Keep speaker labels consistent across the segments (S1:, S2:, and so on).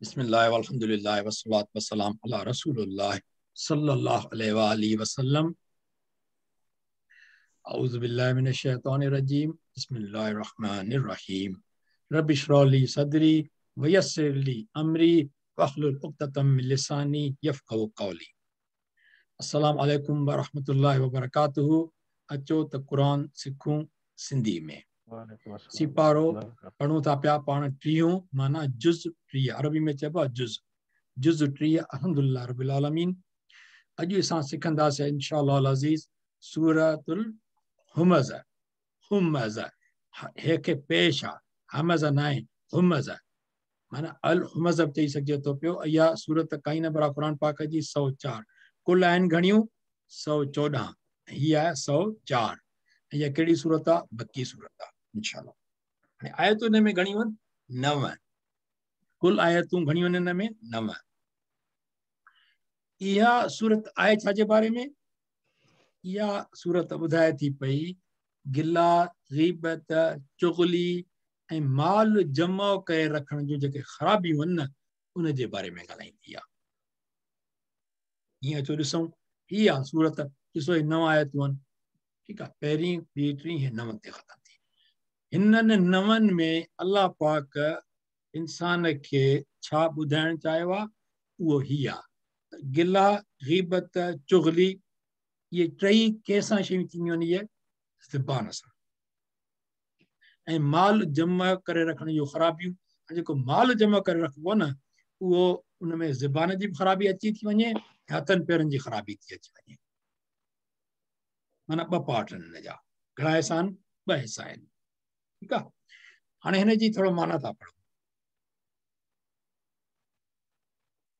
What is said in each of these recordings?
S1: बिस्मिल्लाह वल्हम्दुलिल्लाह वस्सलातु वस्सलाम अला रसूलिल्लाह सल्लल्लाहु अलैहि वसल्लम। अऊज़ु बिल्लाहि मिनश शैतानिर रजीम। बिस्मिल्लाहिर रहमानिर रहीम। रब्बि इश्रह ली सदरी व यस्सिर ली अमरी वहलुल उक़दतम मिन लिसानी यफ़क़हू क़ौली। अस्सलाम वालेकुम व रहमतुल्लाहि व बरकातुहू। अचो त क़ुरान सिखूं सिंधी में। सिपारो पढ़ूं था पिया पाण 30 माना जुज़ 30, अरबी में चइबो आहे जुज़, जुज़ 30। अल्हम्दुलिल्लाह रब्बिल आलमीन। अॼु असां सिखंदासीं इंशाअल्लाह अज़ीज़ सूरतुल हुमज़। हुमज़ हे खे पेश आहे, हमज़ न आहे, हुमज़ माना अल हुमज़ बि चई सघिजे थो पियो। इहा सूरत काई नंबर आहे क़ुरान पाक जी? 104। कुल आहिनि घणियूं? 114। हीअ आहे 104। इहा कहिड़ी सूरत आहे? बकी सूरत आहे इंशाअल्लाह। हाणे आयतूं हिन में घणियूं आहिनि? 9। कुल आयतूं घणियूं आहिनि हिन में? 9। इहा सूरत आहे छाजे बारे में? इहा सूरत ॿुधाए थी पई गिला, ग़ीबत, चुगली ऐं माल जमा करे रखण जूं जेके ख़राबियूं आहिनि न, उनजे बारे में ॻाल्हाईंदी आहे। ईअं अचो ॾिसूं, हीअ आहे सूरत। ॾिसो हे 9 आयतूं आहिनि, ठीकु आहे। पहिरीं, ॿी, टीं, हे 9 ते ख़तमु थी। हिननि 9 में अलाह पाक इंसान खे छा ॿुधाइणु चाहियो आहे? उहो हीअ आहे गिला, ग़ीबत, चुगली, इहे टई कंहिंसां शयूं थींदियूं आहिनि? इहे ज़बान सां। ऐं माल जमा करे रखण जूं ख़राबियूं, जेको माल जमा करे रखिबो आहे न, उहो उन में ज़बान जी बि ख़राबी अची थी वञे, हथनि पेरनि जी ख़राबी थी अची वञे। माना ॿ पार्ट आहिनि हिन जा। घणा हिसा आहिनि? ॿ हिसा आहिनि, ठीकु आहे। हाणे हिन जी थोरो माना था पढ़ूं।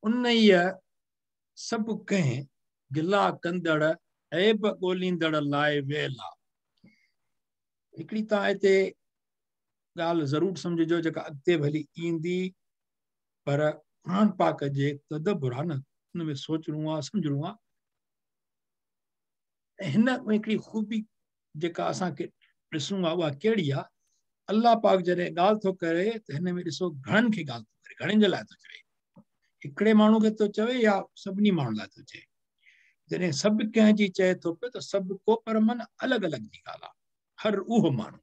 S1: उन सभु कंहिं गिला कंदड़, ऐब ॻोल्हींदड़ लाइ वियल आहे। हिकिड़ी तव्हां हिते ॻाल्हि ज़रूरु सम्झिजो जेका अॻिते भली ईंदी, पर क़ुरान पाक जे तदबुर आहे न, उन में सोचणो आहे, सम्झणो आहे। ऐं हिन में हिकिड़ी ख़ूबी जेका असांखे ॾिसणो आहे उहा कहिड़ी आहे? अलाह पाक जॾहिं ॻाल्हि थो करे त हिन में ॾिसो घणनि खे ॻाल्हि थो करे, घणनि जे लाइ थो चवे? हिकिड़े माण्हू खे थो चवे या सभिनी माण्हुनि लाइ थो चए? जॾहिं सभु कंहिंजी चए थो पियो त सभु को, पर माना अलॻि अलॻि जी ॻाल्हि आहे। हर उहो माण्हू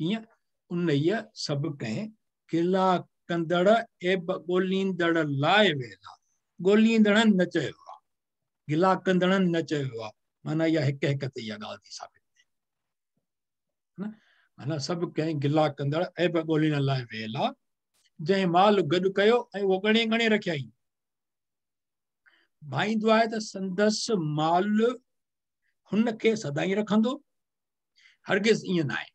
S1: कीअं? उन सभु कंहिं गिला कंदड़, ऐब ॻोल्हींदड़ लाइ वियल आहे। ॻोल्हींदड़नि न चयो आहे, गिला कंदड़नि न चयो आहे, माना इहा हिकु हिकु ते इहा ॻाल्हि थी साबित थिए न। माना सभु कंहिं गिला कंदड़, ऐब ॻोल्हींदड़ लाइ वियल आहे, जंहिं माल गॾु कयो ऐं उहो ॻणे ॻणे रखियाई। भाईंदो आहे त संदसि माल हुनखे सदाई रखंदो, हरगिज़ ईअं न आहे,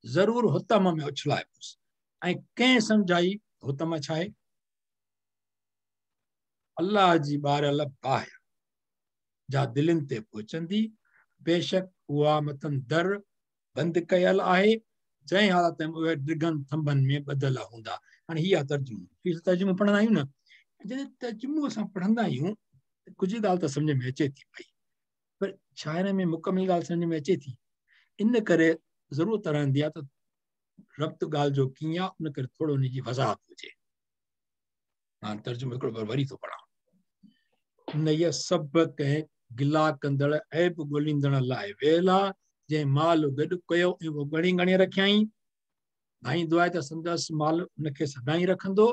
S1: ज़रूरु हुतम में उछलाइबोसि। ऐं कंहिं सम्झाई हुतम छा आहे? अलाह जी ॿारियल बाहि जा दिलनि ते पहुचंदी, बेशक उहा मथनि दर बंदि कयल आहे, जंहिं हालत में उहे डिघनि थंभनि में ॿधल हूंदा। हाणे हीअ आहे तर्जुमो। हीअ तर्जुमो पढ़ंदा आहियूं न, जॾहिं तर्जुमो असां पढ़ंदा आहियूं त कुझु ॻाल्हि त सम्झ में अचे थी पई, पर छा हिन में मुकमिल ॻाल्हि सम्झ में अचे थी? इन करे ज़रूरत रहंदी आहे त रब्त ॻाल्हि जो कीअं आहे, उन करे थोरो उन जी वज़ाहत हुजे। हाणे तर्जुमो हिकिड़ो बार वरी थो पढ़ां। उन सभु कंहिं गिला कंदड़, ऐब ॻोल्हींदड़ लाइ वियल आहे, जंहिं माल गॾु कयो ऐं उहो ॻणे ॻणे रखियाई। भाईंदो आहे त संदसि माल हुनखे सदाई रखंदो,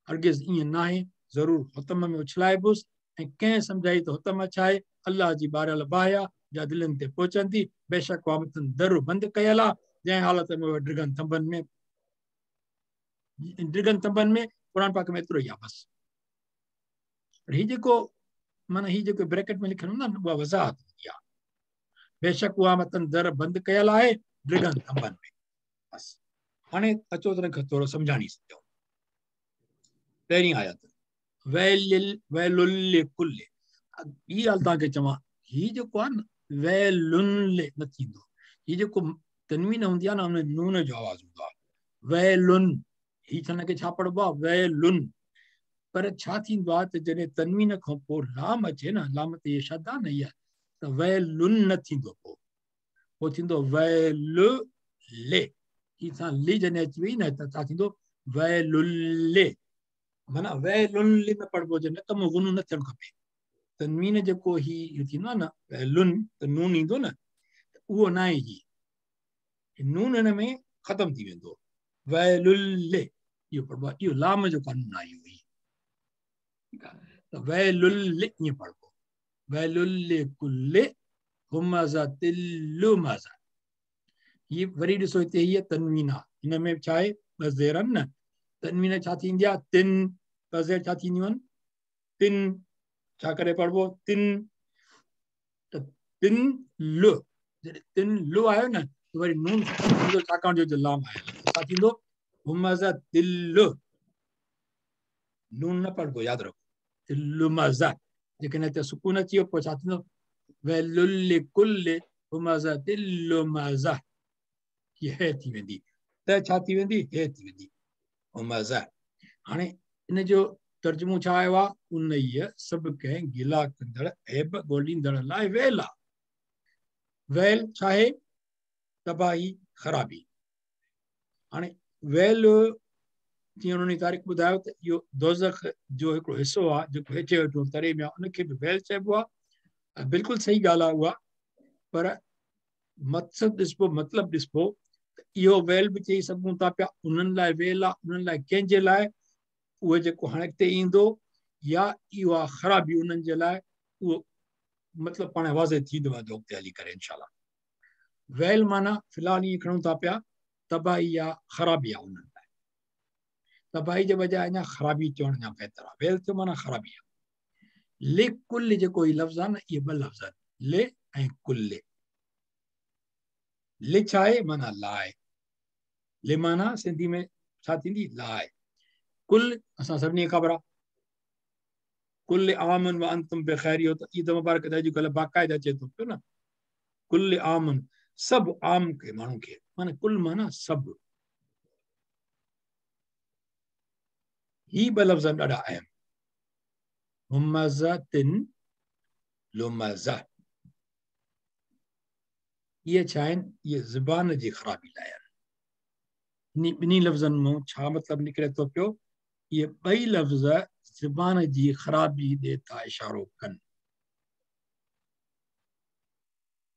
S1: हरगिज़ ईअं न आहे, ज़रूरु हुतम में उछलाइबोसि। ऐं कंहिं सम्झाई त हुतम छा आहे? अलाह जी ॿारियल बाहि आहे जा दिलनि ते पहुचंदी, बेशक उहा मथनि दर बंदि कयल आहे, जंहिं हालत में उहे डिघनि थंभनि में, डिघनि थंभनि में। क़ुरान पाक में एतिरो ई आहे बसि। हीअ जेको माना हीअ जेको ब्रैकेट में लिखियलु हूंदो आहे न, उहा वज़ाहत हूंदी आहे। बेशक उहा मथनि दर बंदि कयल आहे डिघनि थंभनि में। बसि हाणे अचो त हुनखे थोरो सम्झाणी सघूं। पहिरीं आयत वैलुल कुल। ॿी ॻाल्हि तव्हांखे चवां, हीअ जेको आहे न वैलुन न थींदो, हीअ जेको तनवीन हूंदी आहे न, हुन नून जो आवाज़ हूंदो आहे वैलुन। हीअ हुनखे छा पढ़िबो आहे? वैलुन। पर छा थींदो आहे त जॾहिं तनवीन खां पोइ लाम अचे न, लाम ते इहा शद आहे न इहा, त वैलुन न थींदो, पोइ थींदो वैलु ले। हीअ सां ले जॾहिं अची वई न, त छा थींदो? वैलुल। माना वैलुन लि न पढ़िबो हुजे, न कम गुन न थियणु खपे। तनवीन जेको ही इहो थींदो आहे न वैलुन, त नून ईंदो न, त उहो न आहे ही नून हिन में ख़तमु थी वेंदो। वैलुल इहो पढ़िबो आहे, इहो लाम जो कानून आहे इहो ई, ठीकु आहे। त वैलुल ईअं पढ़िबो, वैलुल कुल हुमज़तिल लुमज़ा। हीअ वरी ॾिसो हिते हीअ तनवीन आहे, हिन में छा आहे ॿ ज़ेर आहिनि न, तनवीन छा थींदी आहे तिन, ॿ ज़ेर छा थींदियूं आहिनि तिन, छा करे पढ़िबो तिन, त तिन लु, जॾहिं तिन लु आयो न त वरी नून ख़तमु थींदो, छाकाणि जो लाम आयो छा थींदो हुमज़तिल लु, नून न पढ़िबो यादि रखो, लुमज़ा। जेकॾहिं हिते सुकून अची वियो पोइ छा थींदो वैलुल कुल हुमज़तिल लुमज़ा, हीअ हे थी वेंदी, त छा थी वेंदी हे थी वेंदी हुमज़ा। हाणे इन जो तर्जुमो छा आयो आहे, उन सभु कंहिं गिला कंदड़ ऐब ॻोल्हींदड़ लाइ वेल आहे। वेल छा आहे तबाही ख़राबी। हाणे वेल जीअं उन्होंने तारीख़ ॿुधायो त इहो दोज़ख जो हिकिड़ो हिसो आहे जेको हेठि वेठो तरे में आहे, उनखे बि वेल चइबो आहे। बिल्कुलु सही ॻाल्हि आहे उहा, पर मक़सदु ॾिसबो मतिलबु ॾिसबो त इहो वेल बि चई सघूं था पिया, उन्हनि लाइ वेल आहे, उन्हनि लाइ कंहिंजे लाइ उहो जेको हाणे अॻिते ईंदो, या इहो आहे ख़राबी उन्हनि जे लाइ, उहो मतिलबु पाण वाज़े थींदो वेंदो अॻिते हली करे इंशाअल्लाह। वेल माना फ़िलहालु ईअं खणूं था पिया तबाही या ख़राबी आहे उन्हनि लाइ, तबाही जे बजाए अञा ख़राबी चवणु अञा बहितर आहे। वेल थियो माना ख़राबी आहे। ले कुल जेको हीउ लफ़्ज़ आहे न, इहे ॿ लफ़्ज़ आहिनि ले ऐं कुल। ले छा आहे माना लाइ, ले माना सिंधी में छा थींदी लाइ, कुल असां सभिनी खे ख़बर आहे कुल आमन व अंतुम बिखैर, इहो त ईद मुबारक त अॼुकल्ह बाक़ाइदा अचे थो पियो न, कुल आमन सभु आम खे माण्हू खे, माना कुल माना सभु। ही ॿ लफ़्ज़ आहिनि ॾाढा अहम, हुमज़तिन लुमज़ा, इहे छा आहिनि इहे ज़बान जी ख़राबी लाइ आहिनि। ॿिन्ही लफ़्ज़नि मां छा मतिलबु निकिरे थो पियो, इहे ॿई लफ़्ज़ ज़बान जी ख़राबी ॾे था इशारो कनि।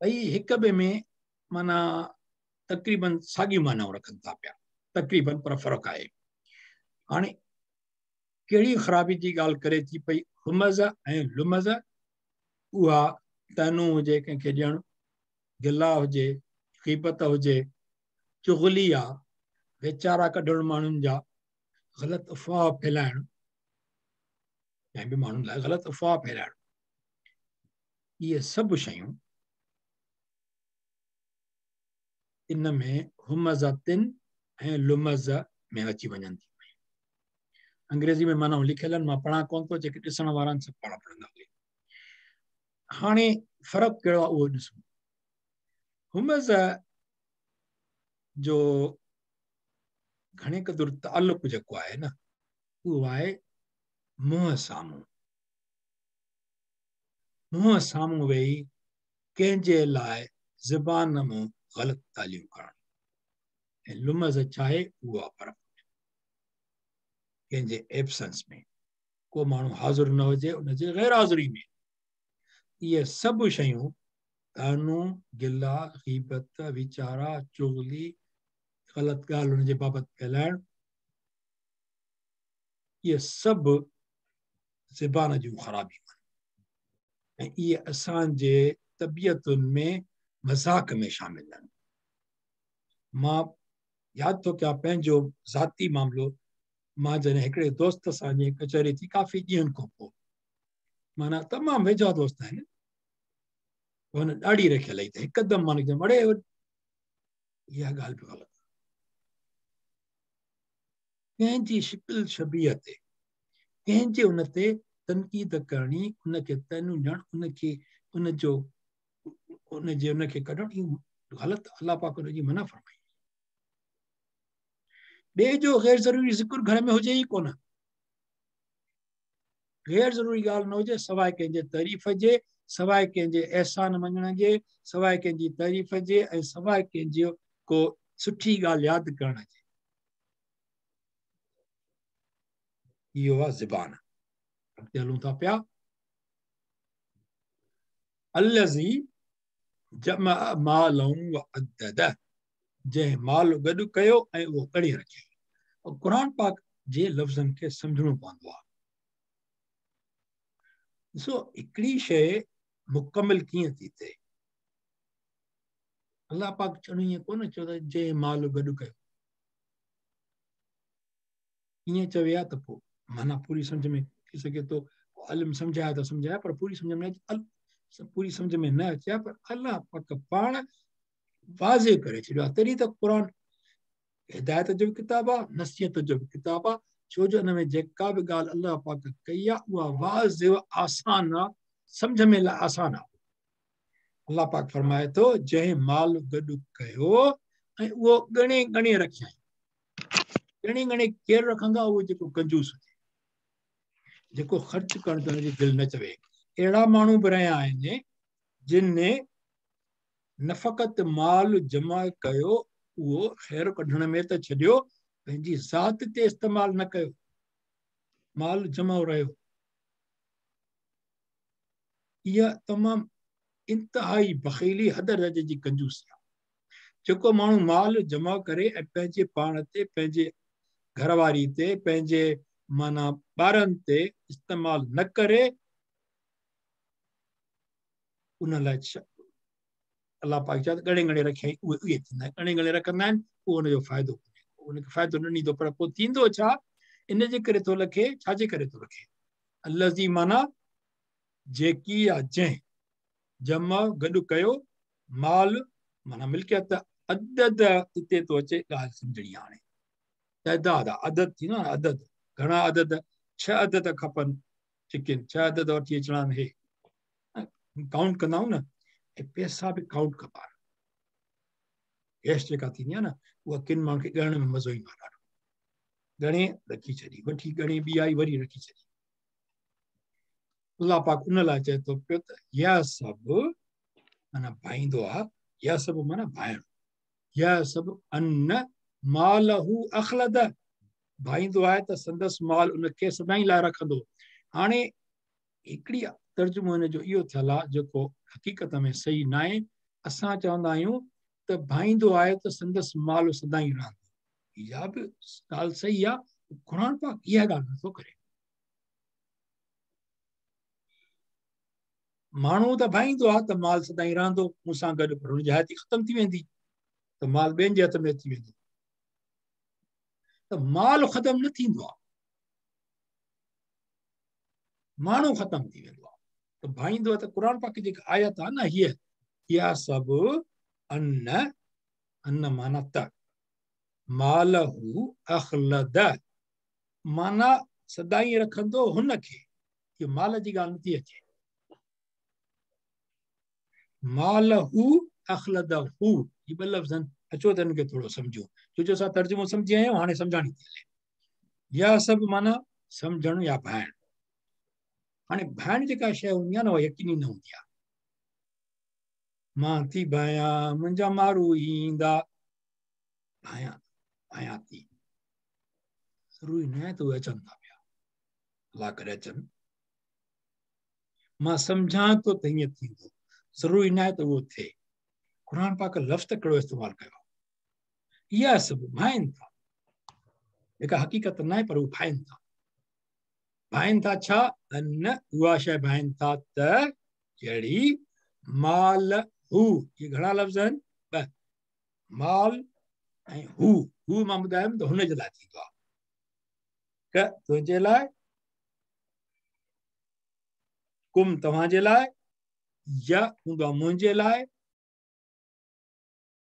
S1: ॿई हिक ॿिए में माना तक़रीबन साॻियूं मानाऊं रखनि था पिया, तक़रीबन, पर फ़र्क़ु आहे। हाणे कहिड़ी ख़राबी जी ॻाल्हि करे थी पई हुमज़ ऐं लुमज़, उहा तनू हुजे कंहिंखे ॾियणु, गिला हुजे, ग़ीबत हुजे, चुग़ली आहे, वीचारा कढणु माण्हुनि जा, ग़लति अफ़वाह फैलाइणु, कंहिं बि माण्हुनि लाइ ग़लति अफ़वाह फैलाइणु, इहे सभु शयूं इन में हुमज़तिन ऐं लुमज़ में अची वञनि थी। अंग्रेज़ी में माना लिखियल आहिनि, मां पढ़ां कोन थो, जेके ॾिसण वारा आहिनि सभु पाण पढ़ंदा उहे। हाणे फ़र्क़ु कहिड़ो आहे उहो ॾिसूं। हुमज़ जो घणे क़दुरु तालुक़ु जेको आहे न उहो आहे मुंहं साम्हूं, मुंहं साम्हूं वेही कंहिंजे लाइ ज़बान मां ग़लति ॻाल्हियूं करणु, ऐं लुमज़ छा आहे उहो आहे फ़र्क़ु। कंहिंजे एबसेंस में को माण्हू हाज़िर न हुजे, उनजे ग़ैर हाज़िरी में, इहे सभु शयूं तानू, गिला, ग़ीबत, वीचारा, चुग़ली, ग़लति ॻाल्हि हुनजे बाबति फैलाइणु, इहे सभु ज़बान जूं ख़राबियूं आहिनि ऐं इहे असांजे तबियतुनि में मज़ाक में शामिल आहिनि। मां यादि थो कयां पंहिंजो ज़ाती मामिलो, मां जॾहिं हिकिड़े दोस्त सां जीअं कचहरी थी काफ़ी ॾींहंनि खां पोइ, माना तमामु वेझा दोस्त आहिनि, हुन ॾाढी रखियल हुई त हिकदमि मां चयो अड़े इहा ॻाल्हि बि ग़लति आहे। कंहिंजी शिकिल शबीह ते कंहिंजे उन ते तनक़ीद करणी, उनखे तनू ॾियणु, उनखे उनजो उनजे उनखे कढणु, इहो ग़लति, अलाह पाक हुनजी मना फरमाई। ॿिए जो ग़ैर ज़रूरी ज़िक्र घर में हुजे ई कोन, ग़ैर ज़रूरी ॻाल्हि न हुजे, सवाइ कंहिंजे तारीफ़ जे, सवाइ कंहिंजे अहसान मञण जे, सवाइ कंहिंजी तारीफ़ जे ऐं सवाइ कंहिंजो को सुठी ॻाल्हि यादि करण जे। इहो आहे ज़बान। अॻिते हलूं था पिया। अल्लज़ी जमा मालन व अदद, जंहिं माल गॾु कयो ऐं उहो ॻणे रखियो। क़ुर पाक जे लफ़्ज़नि खे सम्झणो पवंदो आहे। ॾिसो, हिकिड़ी शइ मुकमिल कीअं थी थिए? अलाह पाक चवणु ईअं कोन चयो त जंहिं माल गॾु कयो, ईअं चवे हा त पोइ माना पूरी सम्झ में थी सघे थो। आलिम सम्झाए त सम्झाए, पर पूरी सम्झ में पूरी सम्झ में न अचे हा। पर अलाह पाक पाण वाज़े करे छॾियो आहे। तॾहिं त क़ुर हिदायत जो बि किताबु आहे, नसीहत जो बि किताबु आहे। छो जो इन में जेका बि ॻाल्हि अलाह पाक कई आहे उहा वाज़े आसान आहे, सम्झ में लाइ आसान आहे। अलाह पाक फरमाए थो जंहिं माल गॾु कयो ऐं उहो ॻणे ॻणे रखियईं। ॻणे ॻणे केरु रखंदो आहे? उहो जेको कंजूस हुजे, जेको ख़र्च करण ते हुनजी दिलि न चवे। अहिड़ा माण्हू बि रहिया आहिनि जिन न फ़क़ति माल जमा कयो, उहो ख़ैर कढण में त छॾियो, पंहिंजी ज़ात ते इस्तेमालु न कयो, माल जमा रहियो। इहा तमामु इंतिहाई बख़ीली हद दर्जे जी कंजूसी आहे। जेको माण्हू माल जमा करे ऐं पंहिंजे पाण ते, पंहिंजे घरवारी ते, पंहिंजे माना ॿारनि ते इस्तेमालु न करे, उन लाइ अलाह पाक चए ॻणे ॻणे रखियईं, उहे उहे थींदा आहिनि। ॻणे ॻणे रखंदा आहिनि, उहो हुनजो फ़ाइदो कोन्हे, उनखे फ़ाइदो न ॾींदो। पर पोइ थींदो छा? इन जे करे थो लखे, छाजे करे थो रखे? अल्लज़ी माना जेकी या जंहिं, जमा गॾु कयो, माल माना मिल्कियत, अदद हिते थो अचे। ॻाल्हि सम्झणी आहे हाणे, ताइदाद आहे, अदद थींदो आहे न, अदद घणा अदद, 6 अदद खपनि चिकन, 6 अदद वठी अचिणा आहिनि। हे काउंट कंदा आहियूं न, ऐं पैसा बि काउंट कबा आहिनि। कैश जेका थींदी आहे न, उहा किन माण्हुनि खे ॻणण में मज़ो ईंदो आहे ॾाढो। ॻणे रखी छॾी, वठी ॻणे ॿी आई वरी रखी छॾी। अलाह पाक उन लाइ चए थो पियो त इहा सभु माना भाईंदो आहे, इहा सभु माना भाइणु, इहा सभु अन मालहू अख़लद, भाईंदो आहे त संदसि माल उनखे सदाईं लाइ रखंदो। हाणे हिकिड़ी तर्जुमो हिन जो इहो थियल आहे जेको हक़ीक़त में सही न आहे। असां चवंदा आहियूं त भाईंदो आहे त संदसि माल सदाईं रहंदो। इहा बि ॻाल्हि सही आहे, क़ुर पाक इहा ॻाल्हि नथो करे। माण्हू त भाईंदो आहे त माल सदाईं रहंदो मूंसां गॾु, पर हुनजी हयाती ख़तमु थी वेंदी त माल ॿियनि जे हथ में अची वेंदो। त माल ख़तमु न थींदो आहे, माण्हू ख़तमु थी वेंदो आहे। त भाईंदो आहे त क़ुर पाक जेका आयत आहे न, हीअ इहा सभु अन, अन माना त, मालहू अख़लद माना सदाईं रखंदो हुनखे। इहो माल जी ॻाल्हि नथी अचे। मालहू अख़लदहू, इहे ॿ लफ़्ज़ आहिनि। अचो त हिनखे थोरो सम्झूं, छो जो असां तर्जुमो सम्झी आया आहियूं, हाणे सम्झाणी थी हले। इहा सभु माना सम्झणु या भाइणु। हाणे भाइण जेका शइ हूंदी आहे न, उहा यकीनी न हूंदी आहे। मां थी भायां, मुंहिंजा मारू ईंदा, भायां भायां थी, ज़रूरी न आहे त उहे अचनि था पिया, अलाह करे अचनि। मां सम्झां थो त हीअं थींदो, ज़रूरी न आहे त उहो थिए। क़ुर पाक लफ़्ज़ त कहिड़ो इस्तेमालु कयो आहे? इहा सभु भाइनि था, जेका हक़ीक़त न आहे, पर उहे भाइनि था। भाइनि था छा? न उहा शइ भाइनि था त कहिड़ी? माल हू। इहे घणा लफ़्ज़ आहिनि? ॿ, माल ऐं हू। हू मां ॿुधायुमि त हुन जे लाइ थींदो आहे, क तुंहिंजे लाइ, कुम तव्हांजे लाइ, या हूंदो आहे मुंहिंजे लाइ,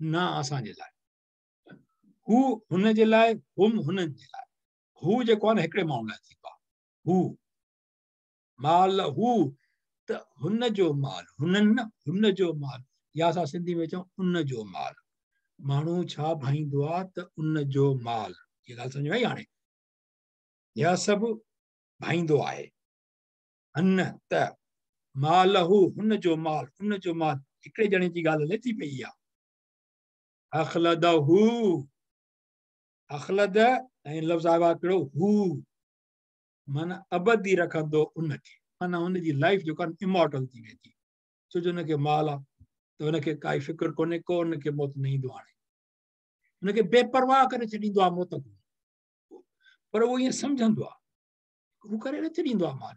S1: ना असांजे लाइ। हू हुन जे लाइ, हुम हुननि जे लाइ। हू जेको आहे न, हिकिड़े माण्हू लाइ थींदो आहे। हू माल हू त हुन जो माल, हुननि न, हुन जो माल, या असां सिंधी में चऊं उन जो माल। माण्हू छा भाईंदो आहे त उन जो माल। इहा ॻाल्हि सम्झ में आई? हाणे इहा सभु भाईंदो आहे। अन त मालहू हुन जो माल, उन जो माल, हिकिड़े ॼणे जी ॻाल्हि हले थी पई आहे। अख़लदहू, अख़लद ऐं लफ़्ज़ आयो आहे कहिड़ो? हू। माना अबदी रखंदो उनखे, माना हुनजी लाइफ जेका इमॉर्टल थी वेंदी। छो जो हुनखे माल आहे त हुनखे काई फ़िक्र कोन्हे को, हुनखे मौत न ईंदो। हाणे हुनखे बेपरवाह करे छॾींदो आहे मौत खां, पर उहो ईअं सम्झंदो आहे, हू करे न छॾींदो आहे माल।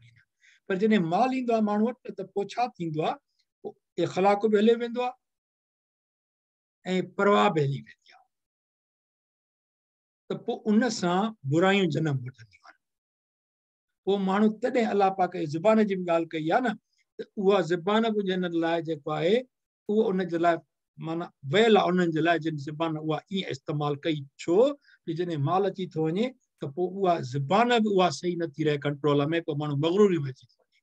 S1: पर जॾहिं माल ईंदो आहे माण्हू वटि त पोइ छा थींदो आहे, पोइ इख़लाक़ बि हले वेंदो आहे ऐं परवाह बि हली वेंदी आहे, त पोइ उन सां बुरायूं जनम वठंदियूं आहिनि। पोइ माण्हू तॾहिं अलाह पाक जी ज़ुबान जी बि ॻाल्हि कई आहे न, त उहा ज़ुबान बि जंहिं लाइ जेको आहे उहो उन जे लाइ माना वियल आहे उन्हनि जे लाइ जिन ज़ुबान उहा ईअं इस्तेमालु कई। छो जो जॾहिं माल अची थो वञे त पोइ उहा ज़ुबान बि उहा सही नथी रहे कंट्रोल में, पोइ माण्हू मग़रूरी में अची थो वञे।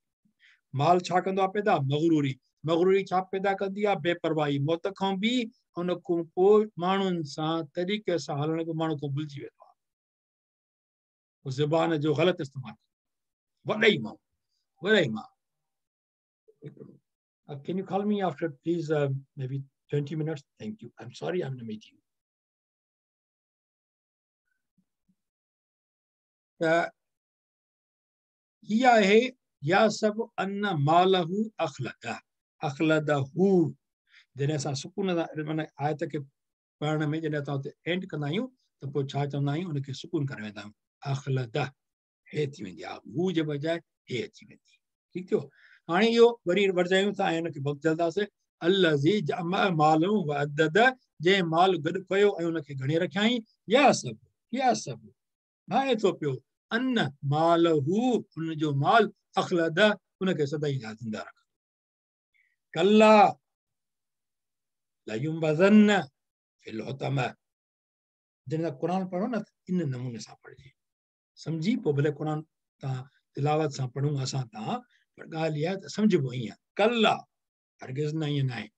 S1: माल छा कंदो आहे पैदा? मग़रूरी। मग़रूरी छा पैदा कंदी आहे? बेपरवाही, मौत खां बि, उन खां पोइ माण्हुनि सां तरीक़े सां हलण बि माण्हू खां भुलिजी वेंदो आहे। ज़ुबान जो ग़लति इस्तेमालु वॾे ई मां, वॾे ई मां। Can you call me after, please, maybe 20 minutes? Thank you. I'm sorry, I'm in a meeting. हीअ आहे या सभु अन मालहू अख़लद, अख़लदहू। जॾहिं असां सुकून सां माना आयत खे पढ़ण में जॾहिं असां हुते एंड कंदा आहियूं त पोइ छा चवंदा आहियूं, हुनखे सुकून करे वेंदा आहियूं। अख़लद हे थी वेंदी आहे, हू जे बजाए हे अची वेंदी। ठीकु थियो। हाणे इहो वरी वरजायूं था ऐं हुनखे बदिलंदासीं। अल्लज़ी जमा मालहू व अदद, जंहिं माल गॾु कयो ऐं हुनखे गणे रखियाईं। या सभु, या सभु भाए थो पियो, अन मालहू हुनजो माल, अख़लद हुनखे सदाईं ज़िंदा रख। कल्ला लयुंबज़न्न फिल हुतमा। जॾहिं तव्हां क़ुर पढ़ो न इन नमूने सां पढ़िजे, सम्झी पोइ भले क़ुर तव्हां तिलावत सां पढ़ूं असां तव्हां, पर ॻाल्हि इहा आहे त सम्झिबो ईअं। कल्ला हरगिज़ न ईअं न आहे।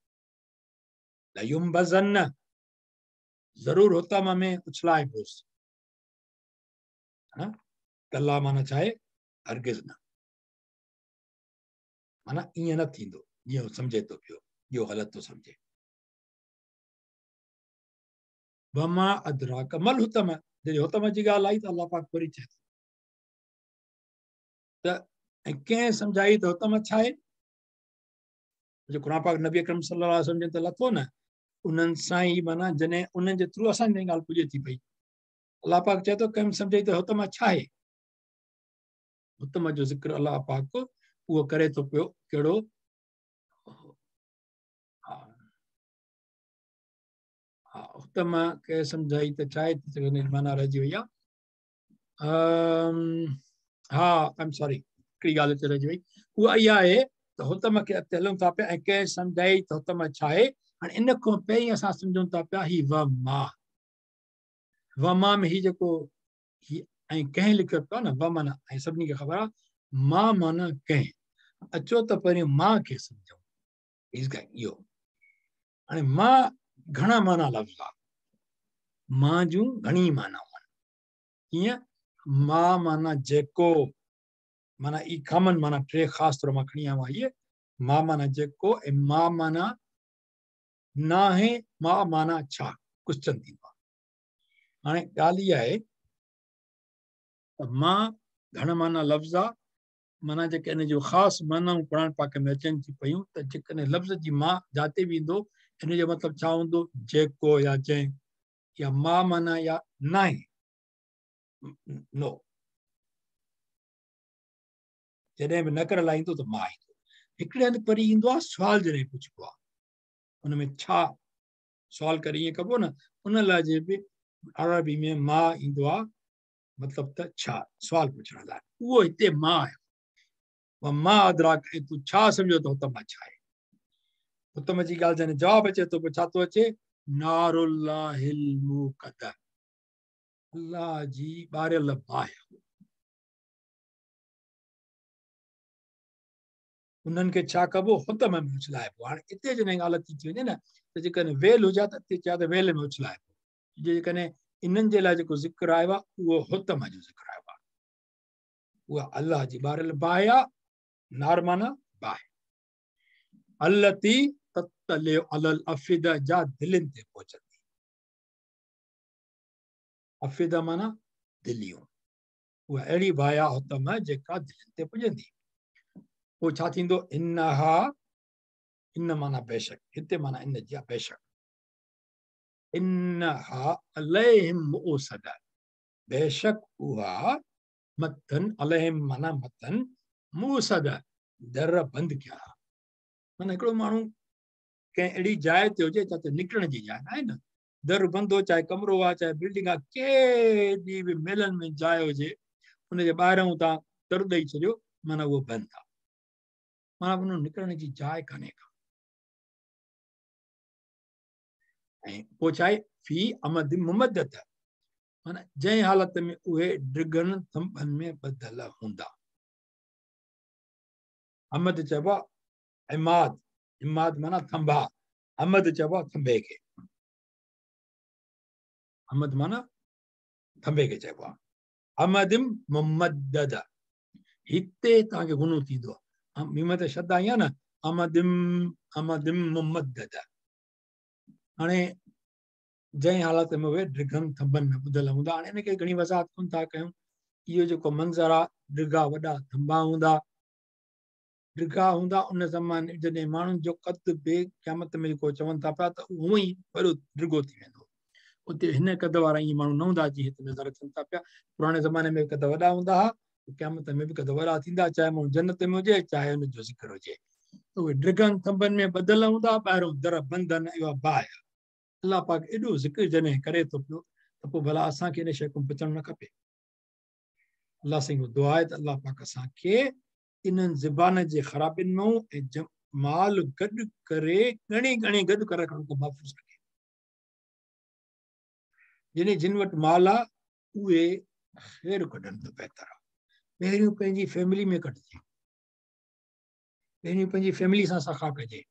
S1: लयुंबज़न्न ज़रूरु हुतमा में उछलाइबोसि। हा, कल्ला माना छा आहे? हरगिज़ न, माना ईअं न थींदो जीअं सम्झे थो पियो, इहो ग़लति थो सम्झे। वमा अदराक मल हुतम, जॾहिं हुतम जी ॻाल्हि आई त अलाह पाक वरी चए थो त ऐं कंहिं सम्झाई त हुतम छा आहे? जो क़ुर पाक नबी अकरम सल्लल्लाहु अलैहि वसल्लम त लथो न, उन्हनि सां ई माना जॾहिं उन्हनि जे थ्रू असांजी ॻाल्हि पुॼे थी पई। अलाह पाक चए थो कंहिं सम्झाई त हुतम छा आहे? हुतम जो ज़िक्र अलाह पाक उहो करे थो पियो, कहिड़ो? हा हा, हुतम कंहिं सम्झाई त छा आहे? माना रहिजी वई आहे। हा, I am sorry, हिकिड़ी ॻाल्हि हिते रहिजी वई, उहा इहा आहे त हुतम खे अॻिते हलूं था पिया ऐं कंहिं सम्झाई त हुतम छा आहे? हाणे इन खां पहिरीं असां सम्झूं था पिया ही वमा, वमा में ही जेको ही ऐं कंहिं लिखियो पियो आहे न, व माना ऐं सभिनी खे ख़बर आहे, मां माना कंहिं। अचो त पहिरीं मां खे सम्झूं। इहो हाणे मां घणा माना लफ़्ज़ आहे, मां जूं घणी मानाऊं आहिनि। कीअं? मां माना जेको, माना ई कॉमन माना टे ख़ासि तौर मां खणी आयो आहियाँ इहे। मां माना जेको ऐं मां माना नाहे, मां माना छा, क्वेश्चन थींदो आहे। हाणे ॻाल्हि इहा आहे त मां घण माना लफ़्ज़ आहे, माना जेके इन जूं ख़ासि मानाऊं क़ुर पाक में अचनि थी पयूं, त जेकॾहिं लफ़्ज़ जी मां जाते बि ईंदो, इन जो मतिलबु छा हूंदो? जेको या जंहिं, या मां माना या नाहे, नो। जॾहिं बि नकर लाईंदो त मां ईंदो। हिकिड़े हंधि वरी ईंदो आहे सुवाल, जॾहिं पुछिबो आहे हुन में छा सुवाल करे ईअं कबो न, उन लाइ जे बि अरबी में मां ईंदो आहे, मतिलबु त छा, सुवाल पुछण लाइ उहो हिते मां आयो। मां अदराक, ऐं तूं छा सम्झो त हुतम छा आहे? हुतम जी ॻाल्हि जॾहिं जवाबु अचे थो पोइ छा थो अचे? नारुल्लाहिल मुक़द, अल्लाह जी ॿारियल बाहि। उन्हनि खे छा कबो? हुतम में उछलाइबो। हाणे हिते जॾहिं ॻाल्हि थी वञे न, त जेकॾहिं वेल हुजे त हिते चया त वेल में उछलाइबो। जेकॾहिं इन्हनि जे लाइ जेको ज़िक्र आयो आहे उहो हुतम जो ज़िक्र आयो आहे, उहा अल्लाह जी ॿारियल बाहि आहे। नार माना बाहि। अल्लती तत्तले अलल अफिदा, जा दिलनि ते पहुचंदी। अफिदा माना दिलियूं, اها अहिड़ी बाहि आहे हुतम जेका दिलनि ते पुॼंदी। पोइ छा थींदो? इनहा, इन माना बेशक, हिते माना इन जी आहे बेशक। इनहा अलैहिम मुऊसद, बेशक उहा मथन, अलैहिम माना मथन, मुऊसद दर बंदि कयल आहे। माना हिकिड़ो माण्हू कंहिं अहिड़ी जाइ ते हुजे जिते निकिरण जी जाइ न आहे न, दर बंदि हो, चाहे कमिरो आहे चाहे बिल्डिंग आहे, केॾी बि मेलनि में जाइ हुजे, उनजे ॿाहिरां तव्हां दर ॾेई छॾियो, माना उहो बंदि आहे, माना उन निकिरण जी जाइ कान्हे का। ऐं पोइ छा आहे? फ़ी अमद मुमदत, माना जंहिं हालत में उहे डिघनि थंभनि में ॿधल हूंदा। अमद चइबो आहे इमाद, इमाद माना थंभा, अमद चइबो आहे थंभे खे, अमद माना थंभे खे चइबो आहे। अमदिम मुमद्दद, हिते तव्हांखे गुनो थींदो आहे, मीम ते शब्द आई आहे न, अमदिम, अमदिम मुमद्दद। हाणे जंहिं हालत में उहे डिघनि थंभनि में ॿधल हूंदा। हाणे हिनखे घणी वज़ाहत कोन था कयूं। इहो जेको मंज़र आहे, डिघा वॾा थंभा हूंदा, डिघा हूंदा उन ज़माने जॾहिं माण्हुनि जो क़दु बि क़यामत में जेको चवनि था पिया त उहो ई वॾो डिघो थी वेंदो। उते हिन क़द वारा ईअं माण्हू न हूंदा जीअं हिते नज़र अचनि था पिया। पुराणे ज़माने में क़द वॾा हूंदा हुआ, क़यामत में बि क़द वॾा थींदा, चाहे माण्हू जन्नत में हुजे चाहे हुनजो ज़िक्र हुजे। त उहे डिघनि थंभनि में ॿधल हूंदा, ॿाहिरियों दर बंदि आहिनि, इहा बाहि आहे। अलाह पाक एॾो ज़िक्र जॾहिं करे थो पियो त पोइ भला असांखे इन शइ खां बचणु न खपे। अलाह साईं दुआ आहे त अलाह पाक असांखे इन्हनि ज़बान जे ख़राबियुनि मां ऐं माल गॾु करे ॻणे ॻणे गॾु करे रखण खां महफ़ूज़ रखे। जिन जिन वटि माल आहे उहे ख़ैर कढनि त बहितर आहे। पहिरियों पंहिंजी फैमिली में कढिजे, पहिरियों पंहिंजी फैमिली सां सखा कजे,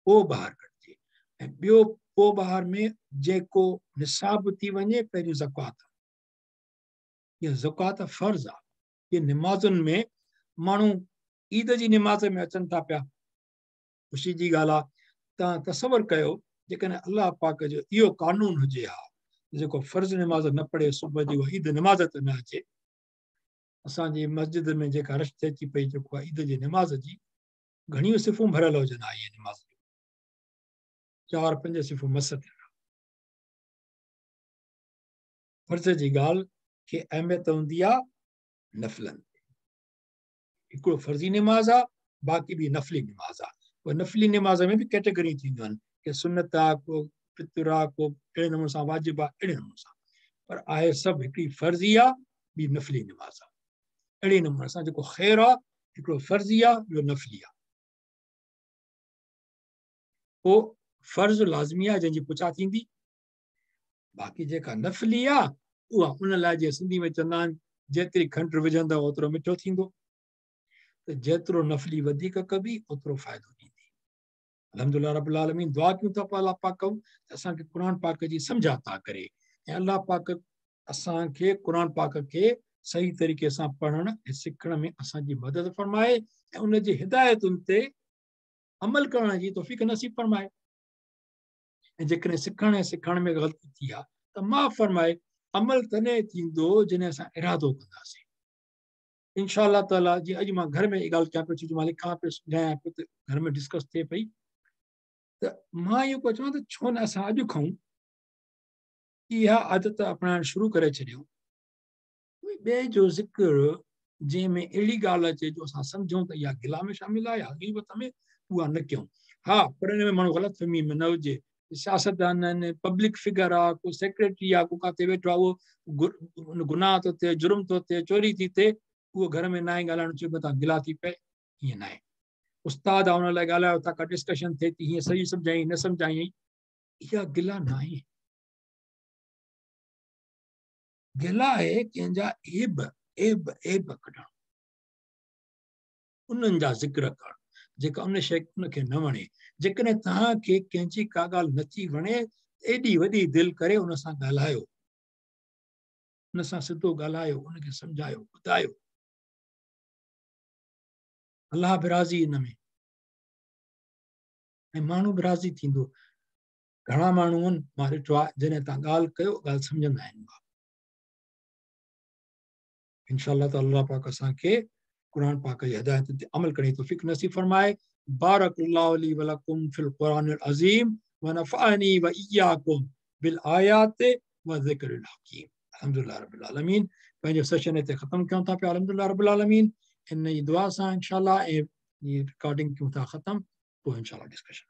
S1: पोइ ॿाहिरि कढिजे। ऐं ॿियो पोइ ॿाहिरि में जेको निसाब थी वञे पहिरियों ज़कात, इहा ज़कात फ़र्ज़ आहे। इहे निमाज़ुनि में माण्हू ईद जी निमाज़ में अचनि था पिया, ख़ुशी जी ॻाल्हि आहे। तव्हां तसवर कयो जेकॾहिं अलाह पाक जो इहो कानून हुजे हा जेको फ़र्ज़ निमाज़ न पढ़े सुबुह जी, उहा ईद निमाज़ ते न अचे। असांजी मस्जिद में जेका रश थिए थी पई जेको आहे ईद जी निमाज़ जी, घणियूं सिफ़ूं भरियल हुजनि हा। इहे निमाज़ जूं 4-5 सिफ़ूं मस थियनि। फ़र्ज़ जी ॻाल्हि खे अहमियत हूंदी आहे नफ़लनि ते। हिकिड़ो फ़र्ज़ी निमाज़ आहे, बाक़ी बि नफ़ली निमाज़ आहे। पोइ नफ़ली निमाज़ में बि कैटेगरी थींदियूं आहिनि, के सुन्नत आहे, को पितर आहे, को अहिड़े नमूने सां वाजिब आहे, अहिड़े नमूने सां। पर आहे सभु हिकिड़ी फ़र्ज़ी आहे, ॿी नफ़ली निमाज़ आहे। अहिड़े नमूने सां जेको ख़ैर आहे, हिकिड़ो फ़र्ज़ी आहे, ॿियो नफ़ली आहे। पोइ फ़र्ज़ लाज़मी आहे जंहिंजी पुछा थींदी, बाक़ी जेका नफ़ली आहे उहा उन लाइ जीअं सिंधी में चवंदा आहिनि जेतिरी खंडु विझंदव ओतिरो मिठो थींदो, त जेतिरो नफ़ली वधीक कबी ओतिरो फ़ाइदो ॾींदी। अल्हम्दुलिल्लाह रब्बिल आलमीन। दुआ कयूं था अलाह पाक खां त असांखे क़ुर पाक जी सम्झ अता करे ऐं अलाह पाक असांखे क़ुर पाक खे सही तरीक़े सां पढ़ण ऐं सिखण में असांजी मदद फरमाए ऐं उनजी हिदायतुनि ते अमल करण जी तौफ़ीक़ नसीब फरमाए। ऐं जेकॾहिं सिखण ऐं सेखारण में ग़लती थी आहे त माफ़ फरमाए। अमल तॾहिं थींदो जॾहिं असां इरादो कंदासीं। इनशा ताला जीअं अॼु मां घर में इहा ॻाल्हि कयां पियो, छो जो मां लिखां पियो, सम्झायां पियो त घर में डिस्कस थिए पई, त मां इहो पियो चवां त छो न असां अॼु खां इहा आदत अपनाइण शुरू करे छॾियूं। ॿिए जो ज़िक्र जंहिंमें अहिड़ी ॻाल्हि अचे जो असां सम्झूं त इहा गिला में शामिल आहे या ग़ीबत में, उहा न कयूं। हा, पर इन में माण्हू ग़लति फ़हमी में न हुजे। सियासतदान आहिनि, पब्लिक फिगर आहे, को सेक्रेटरी आहे, को किथे वेठो आहे, उहो गुनाह थो थिए, जुर्म थो थिए, चोरी थी थिए, उहो घर में न आहे ॻाल्हाइणु, चए मथां गिला थी पए, ईअं न आहे। उस्ताद आहे उन लाइ ॻाल्हायो था, का डिस्कशन थिए थी, हीअं सही सम्झाई न सम्झाई, इहा गिला न आहे। गिला आहे कंहिंजा ऐब ऐब ऐब कढणु, उन्हनि जा ज़िक्र करणु जेका उन शइ उनखे न वणे। जेकॾहिं तव्हांखे कंहिंजी का ॻाल्हि नथी वणे, एॾी वॾी दिलि करे उन सां ॻाल्हायो, उन सां सिधो ॻाल्हायो, उनखे सम्झायो, ॿुधायो। अलाह बि राज़ी इन में ऐं माण्हू बि राज़ी थींदो। घणा माण्हू आहिनि, मां ॾिठो आहे, जॾहिं तव्हां ॻाल्हि कयो ॻाल्हि सम्झंदा आहिनि। इनशा अल्लाह ताला अल्लाह पाक असांखे क़ुरान पाक जी हिदायत ते अमल करण जी तौफ़ीक़ नसीब फरमाए। बारकल्लाहु ली व लकुम फिल क़ुरानिल अज़ीम व नफ़अनी व इय्याकुम बिल आयात व ज़िक्रिल हकीम। अल्हम्दुलिल्लाह रब्बिल आलमीन। पंहिंजो सेशन हिते ख़तमु कयूं था पिया। अल्हम्दुलिल्लाह रब्बिल आलमीन। इन जी दुआ सां इंशाअल्लाह ऐं रिकॉर्डिंग कयूं था ख़तमु, पोइ इंशाअल्लाह डिस्कशन।